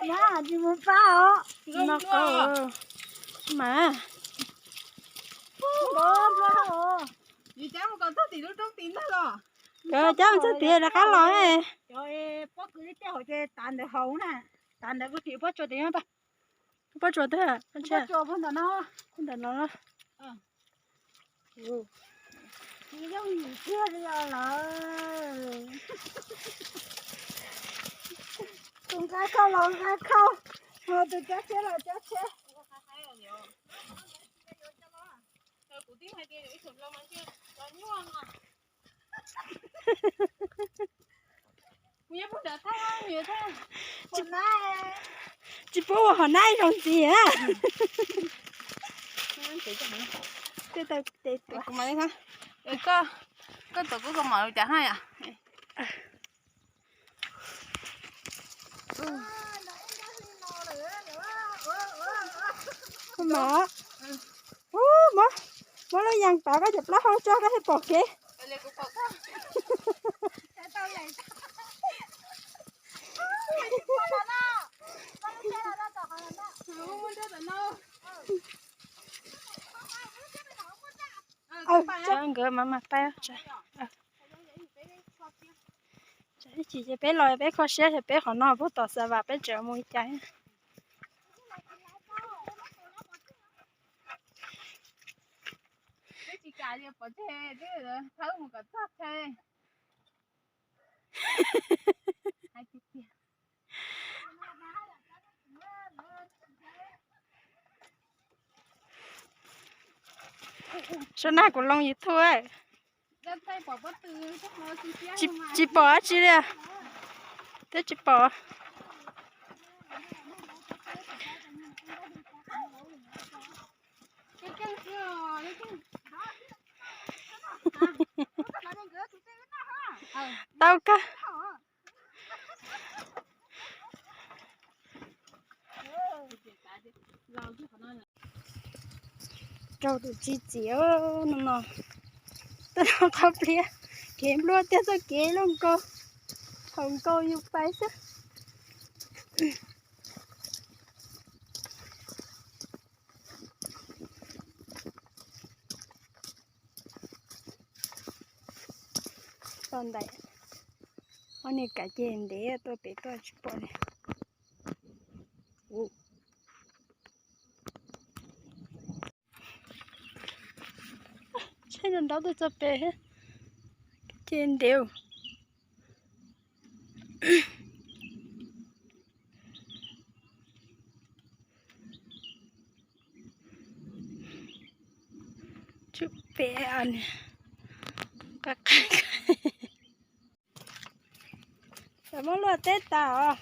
Nyab tsis mus pab os. No qab mas. Nplua os. Yus cab mus kom txog tim lub roob tid ntag los. Cov cab mus txog tid rov qab los. Cov pob kws tej hauv ces tav ntawd hauv na. Tav ntawd kuv tsis pob tsuas tias pob tsuas twg. Pob tsuas puag ntawm no. Puag ntawm no. Tsis yooj yim kiag li os lawm. Tus nqa khau los nqa khau, tus cab tsheb los cab tsheb. Tsis pub ua hom nab zoo ntxiv na. Tej tau tes tuav. Koj tuav kuv koj mam li cas haj yam. Mov, ub, muab, muab lub yees tod koj cov plaub hau tso koj thiaj pom kev. Nkawd mas mas pab. Ib chim ces peb los peb kho siab ces peb qhov no puag tom Xav Vam peb tseem mus li cas. Sab nag kuv loo YouTube. Tsis pom dab tsi li. Twb tsis pom. Tau kawg. Rau tus tsis txiv no no. Tuaj qhov pliab, kev nplua tiag txoj kev loj nkaus, thaum nkaus yus pais xwb. Tau ntawm ob niag kav ces ntev tuaj pem tuaj tsis pom li. Tsheb nrov nrov tuaj txog pem ces ntev. Tsum pem qa qa. Muab luaj teb tas os.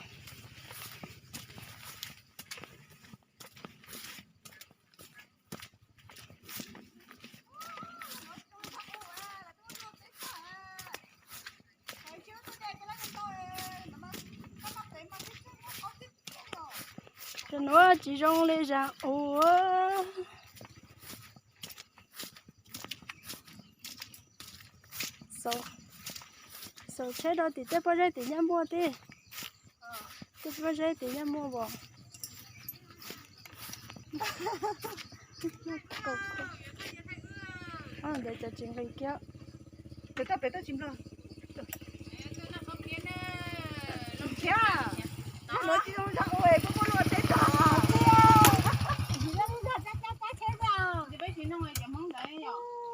Cov nuav tsis zoo li zag ua. Xaus tsheb rau tim tej pob zeb tim nyaj muaj tib. Tej pob zeb tim nyaj muaj as. Ntawd cov tsis nqis kiag. Pem toj pem toj tsis nplog. Thaum ntawd tsis zoo zog ua, koj muab luaj teb tas.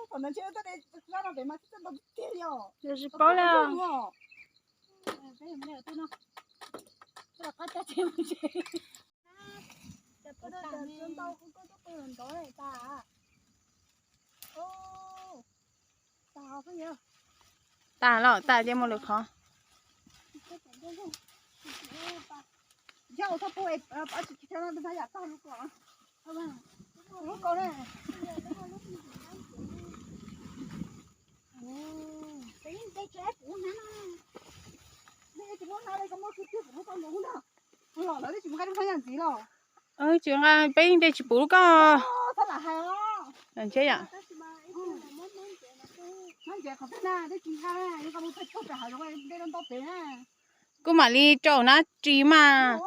Thaum ntawd ntshe toj de zab no pem mas txij txoj ntau tiag li os. Yog tsis paub li. Tas los tas ces mus lwm qhov. Tsis nqa, peb yeej de tsis puv lub koj. Ntshe yom. Kuv mam li rau na tsis mas.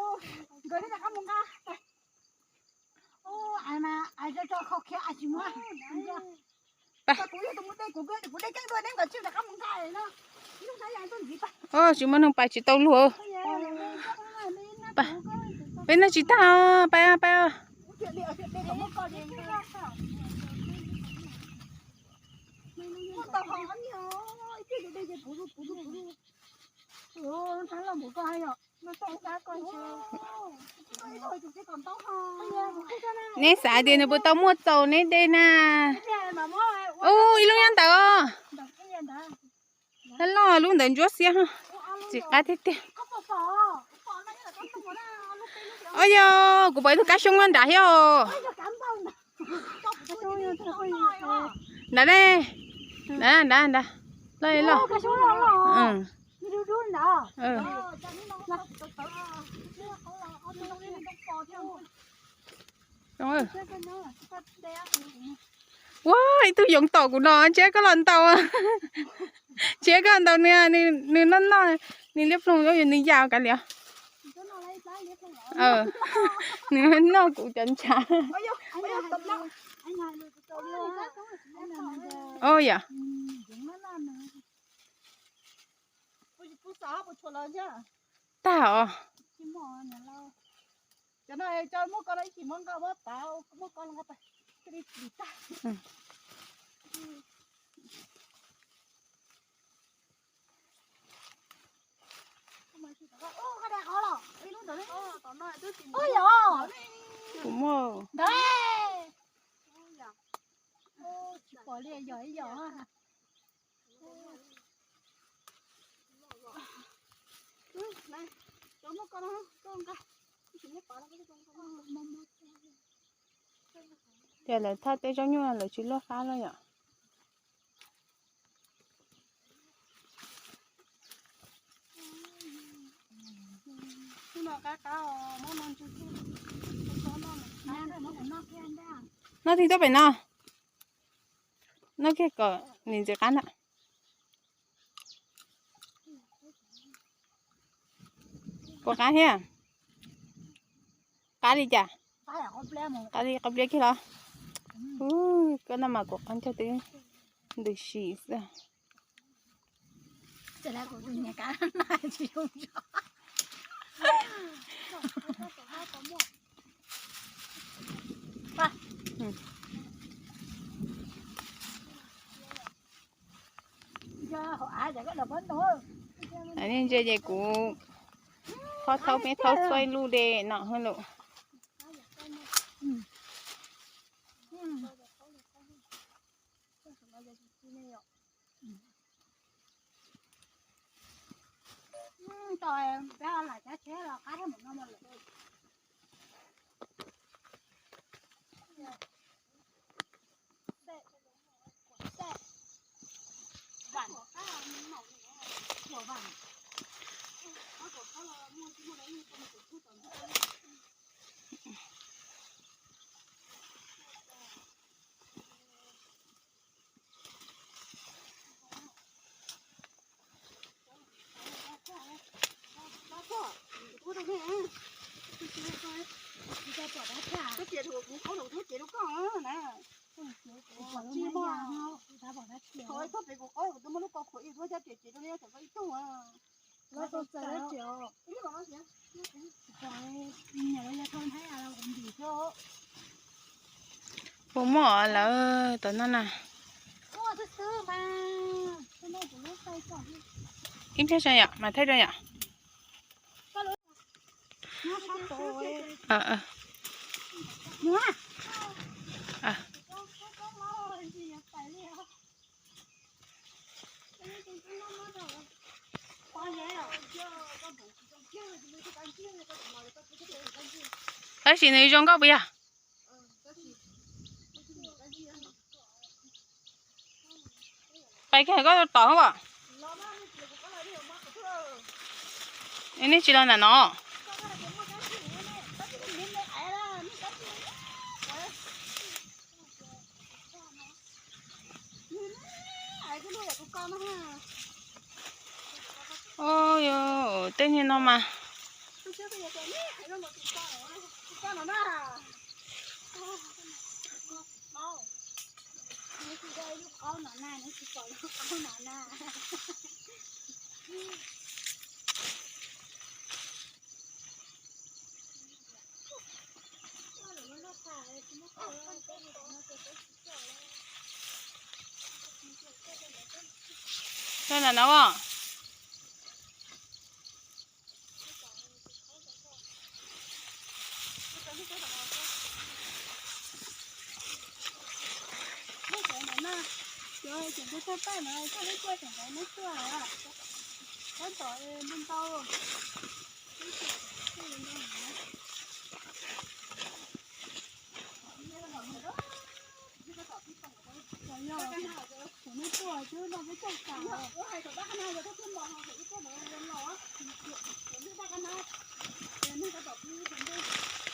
Tsis muaj neeg pais tsis tau luag. Peb noj tsis tag, pais pais. Neb xav tias nws puas tau muaj txaus neb de na. Ub, ib lub nyob ntawd os. Loj loj lub ntawd ntsuab xiab. Txiv qab tiag tiag. Ua yog kuv pom ib tug kab xyoob nyob nrad thiab os. Nrad ne, nrad nrad nrad, loj loj. Ua, ib tug yoov tom kuv no, ntshe koj los ntaus, ntshe koj ntaus nws, nws noj noj, nws liab ploog, nws ya kav liam. Nws noj kuv cov ntshav. Ua yog. Tag os. Kuv muaj. Ces lawv thaj tej zaub nyuj lawv tsis luaj fab lawm yom. Noj tib tug pem no. Noj kiag kom nim ntxiv qab na. Kuv qab thiab. Qab li cas? Qab li qab pliab kiag los? Koj noj mas kuv qab ncaug twb ntws si xwb. Nej ntsia ces kuv thaub thaub peb thaub txoj ib lub de no hwj lum. Puas muaj lawm tom no na? Ib pliag tso yom, mas thaij rau yom. Tab sis nws zoo nkauj puas yog? Pais kiag koj tom hauv as. Nej tsis los nram no. Oj, yog tej niag no mas. Rau ntawm no os.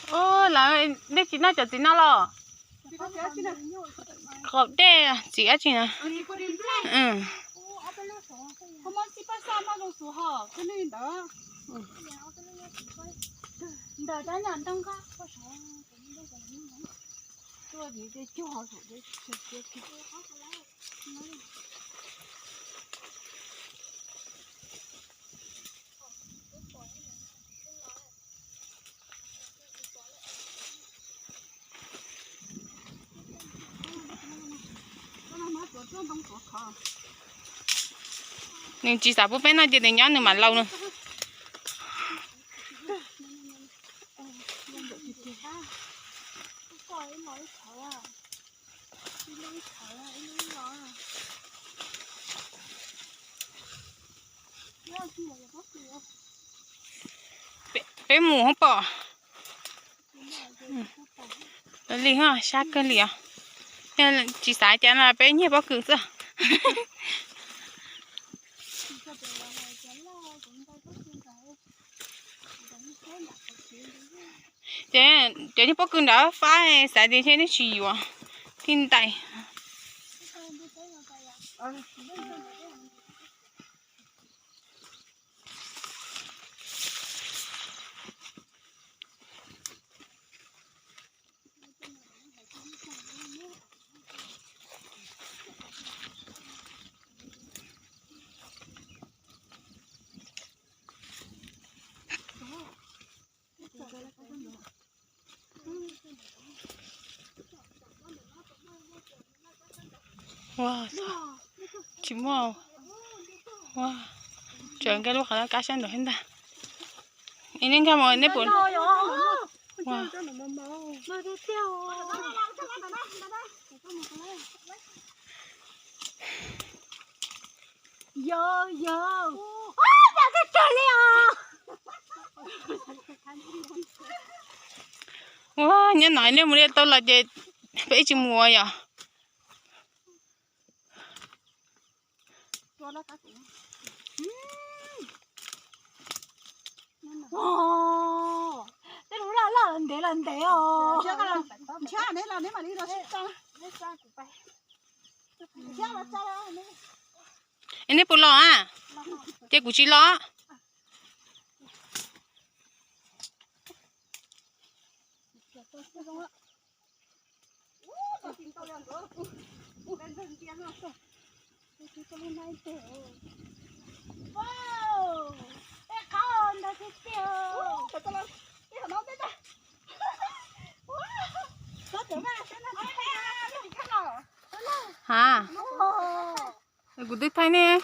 Ua, lawv nej tsis noj cov txiv no los? Qaum dej txiv dab tsi na? Nws tsis xav pub peb noj ces nws nyob nws mam laus na. Peb mus hoob pom. Li ho sab kawg li os. Tsis xav cas no peb nyiag pob kws xwb. Ces cov niag pob kws nrad fab xav tias thiaj nej tsis yuav tij ntais. Ua, tsis muaj. Ua, tseem nkag lub qhov no kab sab nraud thiab ntag. Es nej nkag mus nej puas? Yog, yog. Ua, yog kawg kawg li os. Ua, nyob no nej mus li tau los ces peb ib tsis mus yom. Tej lub loj loj los ntev los ntev os. Es nej puas los a? Ces kuv tsis los. Ha, kuv twb thaij nej.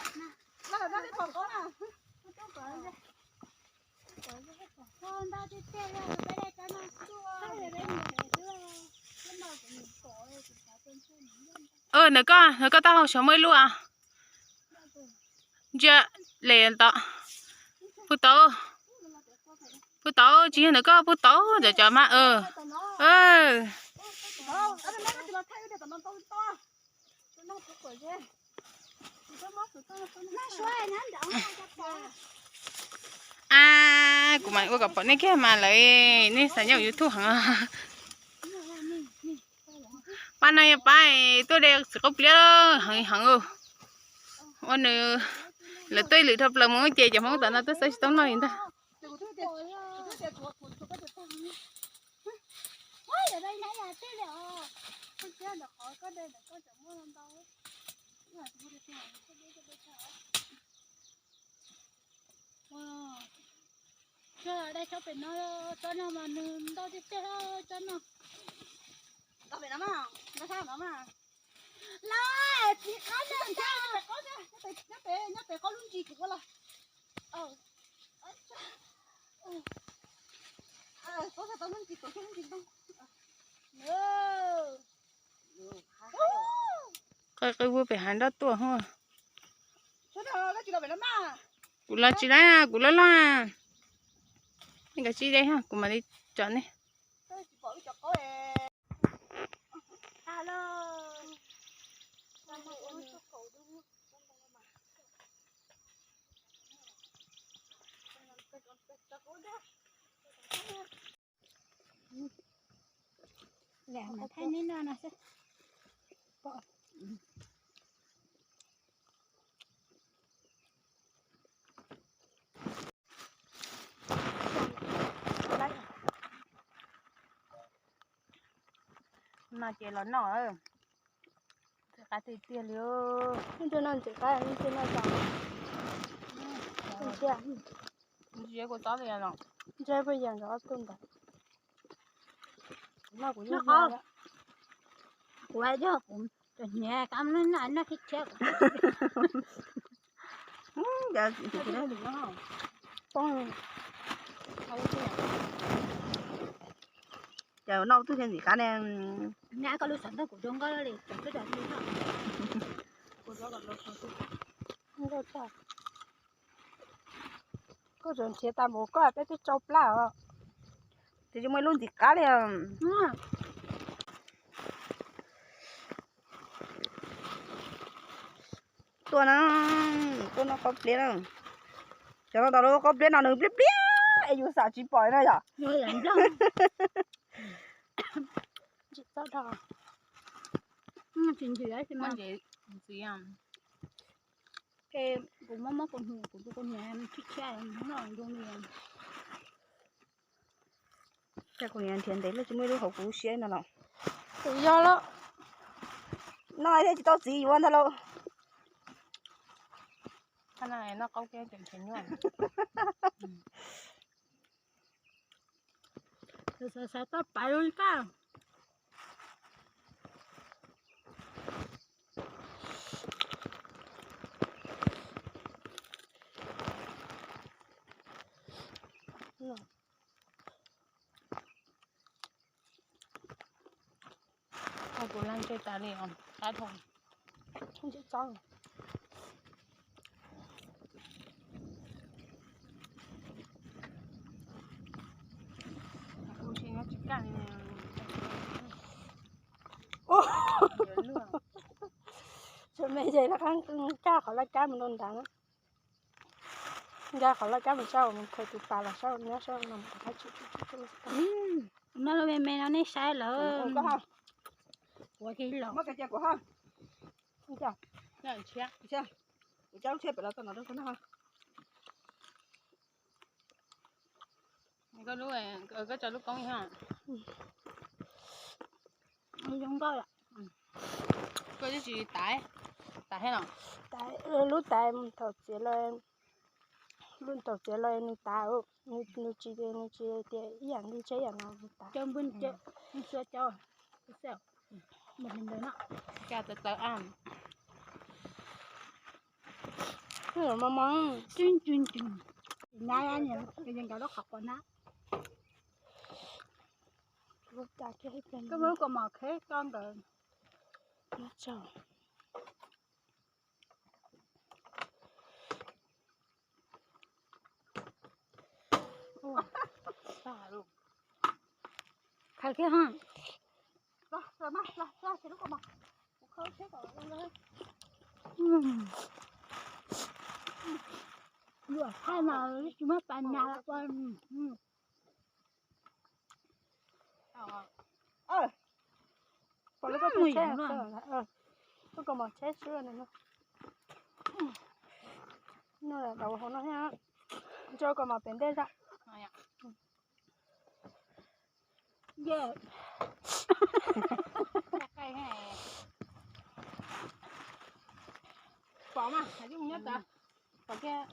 Ntawm koj, ntawm koj taub hau saum muaj ib lub a. Ntsia, le tod. Pw tod, pw tod, tsis yog ntawm koj pw tod ntawm cov mas. A, kuv mam ua kom pom nej kiag mas lawv, nej xav nyob YouTube heev. Pab no yog pab tuaj de txiv qauv pliab heev heev. Ua nws Lawv tuaj ib lwm dhau plaws mus ces cov Hmoob tom no tuaj xav tsis tau noj li ntag. Dai tsob pem no, tsob no mas nws ntau tiag tiag tsob no. Ntau pem no mas, ntau sab no mas. Los txiv qab no, nyob pem, nyob pem qaub lub ntsis kuv ua los. Qw qw pem hav nroj tuaj. Kuv los tsis laj, kuv loj loj. Nej nkawd sib deb, kuv mam li tsom nej. Lam mas thaij neb noj no xwb. No ces los noj, ntxim qab tiag tiag li. Ntxim qab, ntxim qab. Ntsia kuv txob li los. Ntsia puas yog nkawd ob tug ntawd. Kuv yog kuv cov hniav kab noj noj thiab thiab. Ces noj tub thiaj ntxim qab ne. Nyab koj lub xov tooj kuv zoo nkauj li. Koj tseem nrhiav tas npaum koj peb twb tsau plab os. Ces tsis muaj ib lub ntxim qab li. Tuaj na, tuaj noj qaub pliab na. Cov no tau lub qaub pliab no nws pliab pliab es yus xam tsis pom na yom. Tsis txhob dhau. Tsis ntxim, tsis ntxim. Kuv muab muab kuv hniav, kuv tus kuv hniav khiav khiav noj zoo li. Cas kuv hniav nrhiav ntev lawm tsis muaj ib lub hauv kuv lub siab no los. Kuv yog lawm. Noj thiab tsis tau txiv yuav ntag lauj. Noj qaub kiag ces nrhiav nyuaj. Xav xav toj pais li koj. Kuv leej ntse tas li os, qab dhau. Tsis me ces laj qab nkag qhov laj kab mus rau nrad na. Nkag qhov laj kab mus sab mus khaws tus pas los sab nyob sab no mus qhov thab tsis. No lub me me no nej saib lawm. Ua ke los. Kuv cab lub tsheb pem los txog no rau kuv noj. Koj lub, koj tso lub koob yog. Zoo nkauj. Koj twb tsis tais, tais thiab los? Lub tais thaum txiav los, lub thaum txiav los nws tas, nws tsis, nws tsis tias ib yam nti tsheb ib yam no nws tas. Cas tawv tawv a. Mos mos, tsis nyab, nkawd lub qhov quav na. Koj muab lub kaus mom qheb rau nkawd. Qheb kiag ha. Luam thaij mas tsis muaj pas nas ua. Pom lub koj tus tsheb, koj kaus mom tsheb xwb no. No los rau hauv no thiab, tso kom mos pem ntej zaj. Pom mas, hais nyob tas, pom kiag.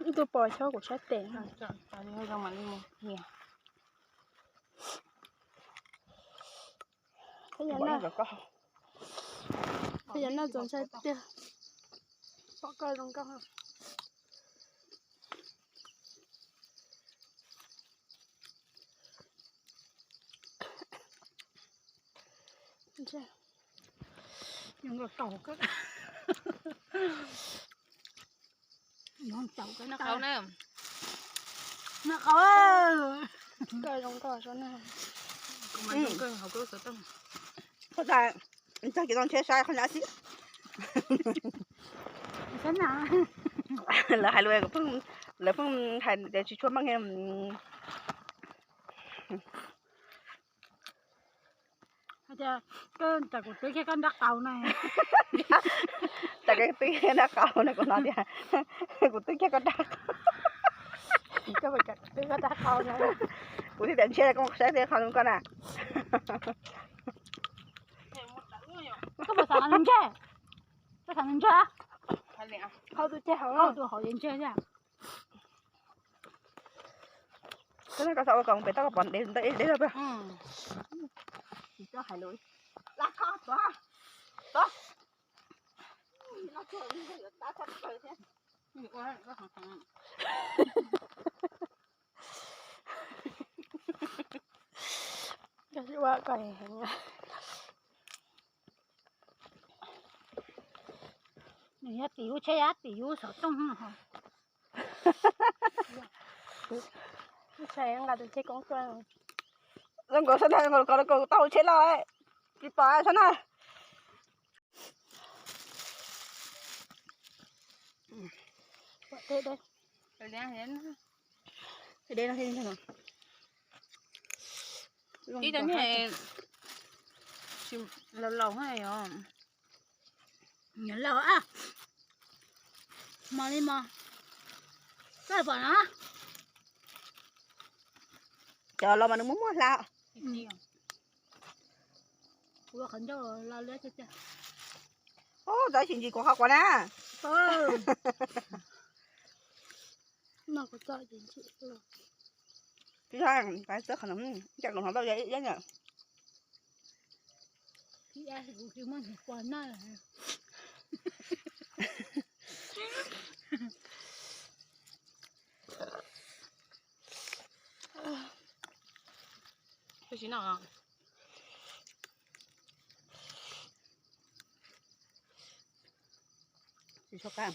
Ib tug pos chob kuv sab tes. Yog noj txaus ntshai tiag. Pom koj zoo nkauj. Noj qau na. Noj qau. Koj zoo nkauj. Koj tas, txog kev txog ntshe sai qhov na xwb. Lawv hais lus, lawv pheej hais tias tsis tshua meej. Hais tias, koj, cas kuv twb kiag koj nrab qau na. Cas koj twb kiag nrab qau na, kuv no tias, kuv twb kiag koj nrab qau. Koj puas kam twb koj nrab qau na? Kuv thiaj tias ntshe koj saib tej qhov koj na. Koj puas xav ntshe? Koj xav ntshe? Hau tus ceg hauv, hau tus hauv es ntshe. Koj xav ua kom pem toj koj pom dev dev lawm. Tsis txawj hais lus. Laj koj tuav, tuav. Koj ua koj heev. Nws yog tim yus tsheb, yog tim yus xov tooj. Zoo nkaus sab na, zoo nkaus ko tau tsheb loj, tsis pom sab na. Ib tug laus laus, nyob laus a, mos li mos, koj pom no, cov laus mas nws muaj muaj hla. Ua qhov ncauj los liab tiag tiag. Ub, txawm tsis ntsis kuv qhov quav na. Tsis txawj qhov no, ib cam los hnov tau iab na. Tsis tshua qab.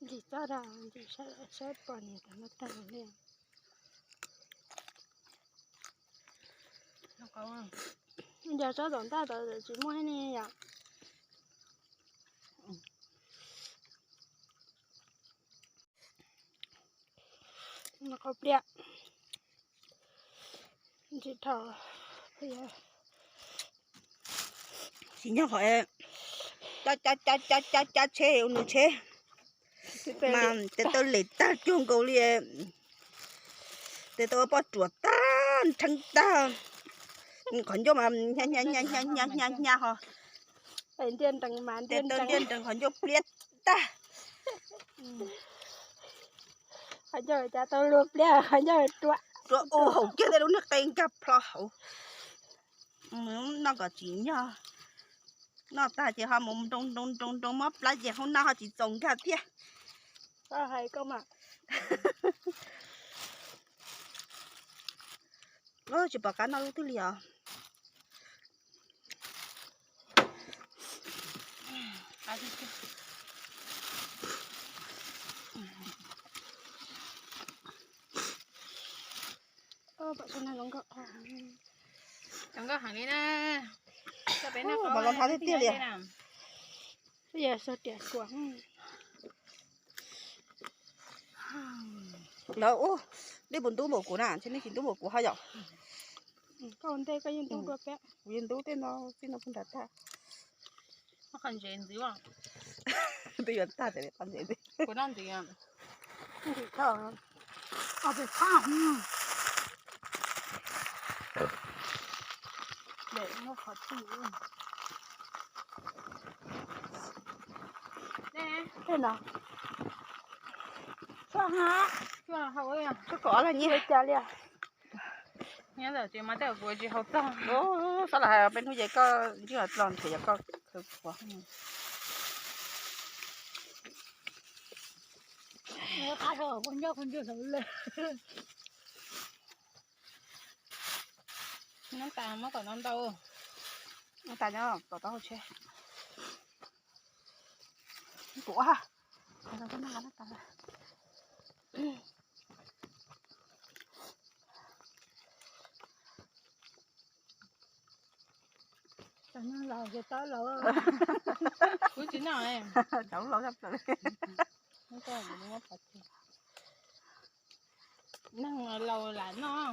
Ntsis txob da, ntsis saib pom niam tus no tag li. Yog tsob tom ntaj tod tsis muaj thiab ne yom. Qau pliaj. Ntsis dhau. Tsis nyob qhov cab cab cab tsheb ua nws tsheb mas tes taw lem tag cuag nkaus li, tes taw ua poj ruam tag nrheeb tag. Qhov ncauj mas hnyav hnyav hnyav hnyav hnyav ho. Tes taw ntiaj nrees qhov ncauj pliab tag. Qhov ncauj cas tau luag pliab, qhov ncauj ruam. Ruam u haum kiag tej lub niag qe nkag plho hauv. Noj kom tsim nyog, noj tag ces ho mus nroo nroo nroo nroo mob plab ces hauv no ho tsis txaus nkag thiab. Tsis pom qab noj lub twg li os. Zoo nkauj heev li na. Pom los nthab tiag tiag li. Lawv ub, nej puas ntub npaum kuv na, ntshe nej tsis ntub npaum kuv ho yom. Koj ua ntej koj yeej ntub dua peb. Kuv yeej ntub tej no, tej no kuv nrad tag. Qhov ntsev ntxiv. Twb yuav tag tias qhov ntsev ntxiv. Kuv noj ntxiv. Ntxiv tag. Os, pes tshaj. Dem muab qhov twg. Tej no. Tsuag ha. Tsuag hau. Tsuag kom los nyiaj cas li. Nyob ntawm tsev mas tej kuv tsis hau txog. Xob los hais peb hnub ces koj ntsib los nrhiav yog koj khaws qhuav. Nab tas muab kom ntau ntau. Nab tas nyob tom taub hau tsheb. Kuv Kuv tsis noj. Cov laus tshaj plaws li. Neeg laus lam noj.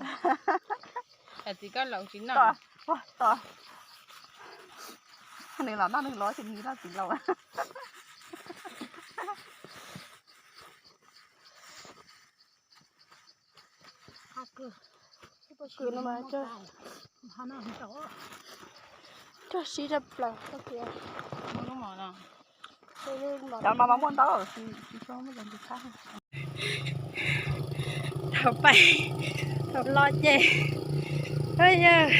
Tam txiv koj laus tsis noj. Nws los noj nws los tsis nws noj txiv laus. Kws no mas cog sib tshaj plaws. Cov mas mas muaj ntau, tsis tsis tshua muaj cov ntsis thab. Thaum pais, thaum los ces, yog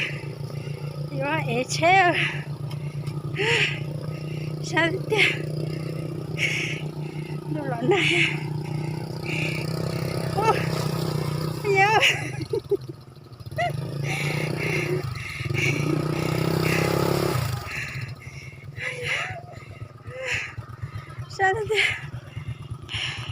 yuav ev tsheb, sab tiag, ntuj los nag, yog sab tiag.